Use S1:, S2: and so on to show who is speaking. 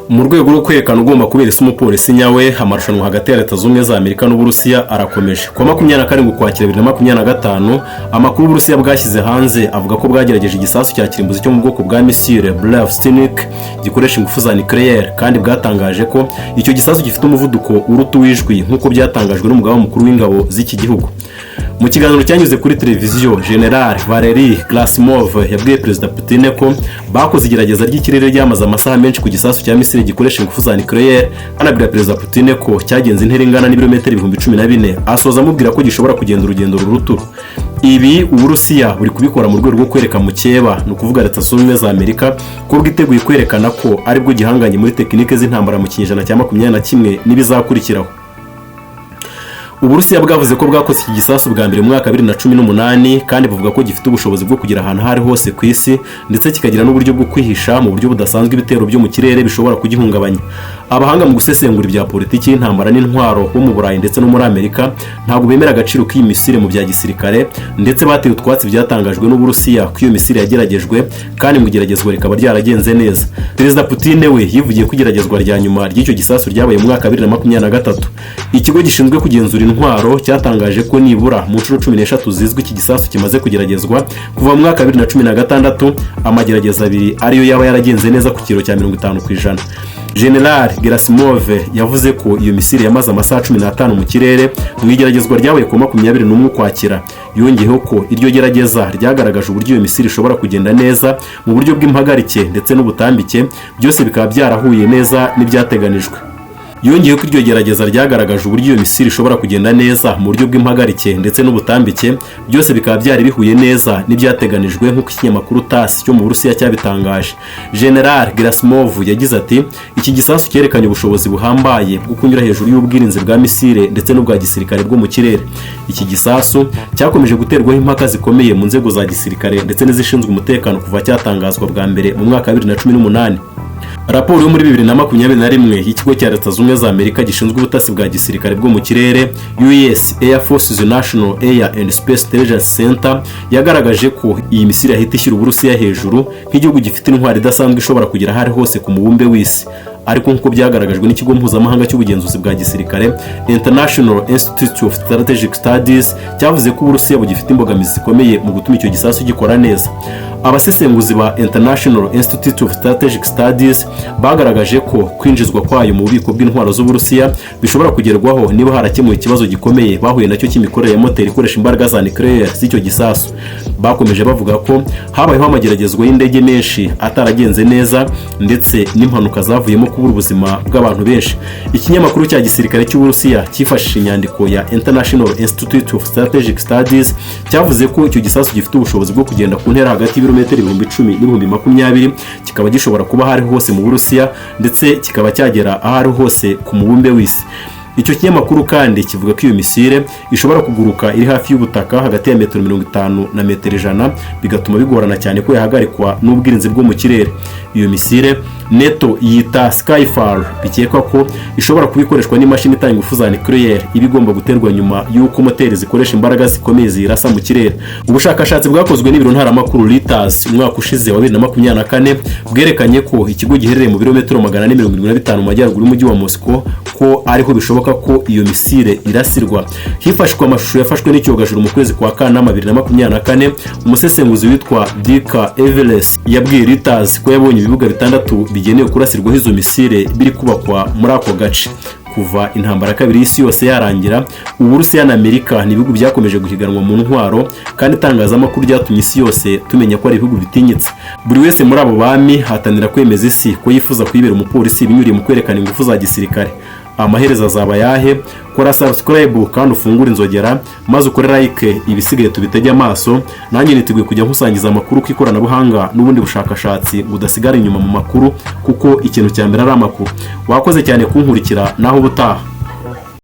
S1: Mu rwego rwo kwerekana ugomba kubera isi umupolisi nyawe, amarushanwa hagati ya Leta Zunze Ubumwe za Amerika n'Uburusiya arakomeje. Kuwa 27 Ukwakira 2025, amakuru Uburusiya bwashyize hanze avuga ko bwagerageje igisasu cya kirimbuzi cyo mu bwoko bwa misile Burevestnik gikoresha ingufu za nucléaire, kandi bwatangaje ko icyo gisasu gifite umuvuduko uruta uw'ijwi, nk'uko byatangajwe n'umugaba mukuru w'ingabo z'iki gihugu. Mu kiganiro cyanyuze kuri televiziyo, General Valery Gerasimov yabwiye Perezida Putin ko bakoze igerageza ry'ikirere ryamaze amasaha menshi ku gisasu cya misile gikoresha ingufu za nucléaire. Anabwira Perezida Putin ko cyagenze intera ingana n'ibirometero 14,000, asoza amubwira ko gishobora kugenda urugendo rurutura. Ibi Uburusiya buri kubikora mu rwego rwo kwereka mukeba, ni ukuvuga Leta Zunze Ubumwe za Amerika, ko bwiteguye kwerekana ko aribwo gihanganye muri tekinike z'intambara mu kinyejana cya 21 n'ibizakurikiraho. Uburusiya bwavuze ko bwakoze iki gisasu bwa mbere mu mwaka wa 2018, kandi buvuga ko gifite ubushobozi bwo kugera ahantu aho ari hose ku isi, ndetse kikagira n'uburyo bwo kwihisha mu buryo budasanzwe ibitero byo mu kirere bishobora kugihungabanya. Abahanga mu gusesengura ibya politiki y'intambara n'intwaro bo mu Burayi ndetse no muri Amerika ntabwo bemera agaciro k'iyi misile mu bya gisirikare, ndetse bateye utwatsi byatangajwe n'Uburusiya ko iyo misile yageragejwe kandi ngo igeragezwa rikaba ryaragenze neza. Perezida Putin we yivugiye ko igeragezwa rya nyuma ry'icyo gisasu ryabaye mu mwaka wa 2023. Ikigo gishinzwe kugenzura intwaro cyatangaje ko nibura mu nshuro 13 zizwi iki gisasu kimaze kugeragezwa kuva mu mwaka wa 2016, amagerageza abiri ariyo yaba yaragenze neza ku kigero cya 50%. General Gerasimov yavuze ko iyo misile yamaze amasaha 15 mu kirere mu igeragezwa ryabaye ku 21 Ukwakira. Yongeyeho ko iryo gerageza ryagaragaje uburyo iyo misile ishobora kugenda neza mu buryo bw'impagarike ndetse n'ubutambike, byose bikaba byarahuye neza n'ibyateganijwe. Yongeyeho ko iryo gerageza ryagaragaje uburyo iyo misile ishobora kugenda neza mu buryo bw'impagarike ndetse n'ubutambike, byose bikaba byari bihuye neza n'ibyateganijwe, nk'uko ikinyamakuru TASS cyo mu Burusiya cyabitangaje. General Gerasimov yagize ati: "Iki gisasu cyerekanye ubushobozi buhambaye bwo kunyura hejuru y'ubwirinzi bwa misile ndetse n'ubwa gisirikare bwo mu kirere." Iki gisasu cyakomeje guterwaho impaka zikomeye mu nzego za gisirikare ndetse n'izishinzwe umutekano kuva cyatangazwa bwa mbere mu mwaka wa 2018. Raporo yo muri 2021 y'ikigo cya Leta Zunze Ubumwe za Amerika gishinzwe ubutasi bwa gisirikare bwo mu kirere, US Air Force's National Air and Space Intelligence Center, yagaragaje ko iyi misile yahita ishyira Uburusiya hejuru nk'igihugu gifite intwaro idasanzwe ishobora kugera aho ari hose ku mubumbe w'isi. Ariko nk'uko byagaragajwe n'ikigo mpuzamahanga cy'ubugenzuzi bwa gisirikare, International Institute of Strategic Studies, cyavuze ko Uburusiya bugifite imbogamizi zikomeye mu gutuma icyo gisasu gikora neza. Abasesenguzi ba International Institute of Strategic Studies bagaragaje ko kwinjizwa kwayo mu bubiko bw'intwaro z'Uburusiya bishobora kugerwaho niba harakemuwe ikibazo gikomeye bahuye nacyo cy'imikorere ya moteri ikoresha imbaraga za nucléaire z'icyo gisasu. Bakomeje bavuga ko habayeho amageragezwa y'indege menshi ataragenze neza, ndetse n'impanuka zavuyemo kubura ubuzima bw'abantu benshi. Ikinyamakuru cya gisirikare cy'Uburusiya cyifashishije inyandiko ya International Institute of Strategic Studies cyavuze ko icyo gisasu gifite ubushobozi bwo kugenda ku ntera hagati y'ibirometero 10,000 n'ibihumbi 20,000, kikaba gishobora kuba aho ari hose mu Burusiya, ndetse kikaba cyagera aho ari hose ku mubumbe w'isi. Icyo kinyamakuru kandi kivuga ko iyo misile ishobora kuguruka iri hafi y'ubutaka hagati ya metero 50 na metero 100, bigatuma bigorana cyane ko yahagarikwa n'ubwirinzi bwo mu kirere. Iyo misile NATO yita Skyfall bikekwa ko ishobora kuba ikoreshwa n'imashini itanga ingufu za nucléaire, iba igomba guterwa nyuma y'uko moteri zikoresha imbaraga zikomeye zirasa mu kirere. Ubushakashatsi bwakozwe n'ibiro ntaramakuru Reuters umwaka ushize wa 2024 bwerekanye ko ikigo giherereye mu birometero 475 mu majyaruguru y'umujyi wa Moscow ko ariho bishoboka ko iyo misile irasirwa. Hifashishwa amashusho yafashwe n'icyogajuru mu kwezi kwa Kanama 2024, umusesenguzi witwa Dirk Everes yabwiye Reuters ko yabonye ibibuga bitandatu bigenewe kurasirwaho izo misile biri kubakwa muri ako gace. Kuva intambara ya kabiri y'isi yose yarangira, Uburusiya na Amerika ni ibihugu byakomeje guhiganwa mu ntwaro, kandi itangazamakuru ryatumye isi yose tumenya ko ari ibihugu bitinyitse. Buri wese muri abo bami hatanira kwemeza isi ko yifuza kuyibera umupolisi binyuriye mu kwerekana ingufu za gisirikare. Amaherezo azaba ayahe? Kora subscribe kandi ufungure inzogera, maze ukore like, ibisigaye tubitege amaso. Nanjye niteguye kujya nkusangiza amakuru ku ikoranabuhanga n'ubundi bushakashatsi ngo udasigara inyuma mu makuru, kuko ikintu cya mbere ari amakuru. Wakoze cyane kunkurikira, naho ubutaha.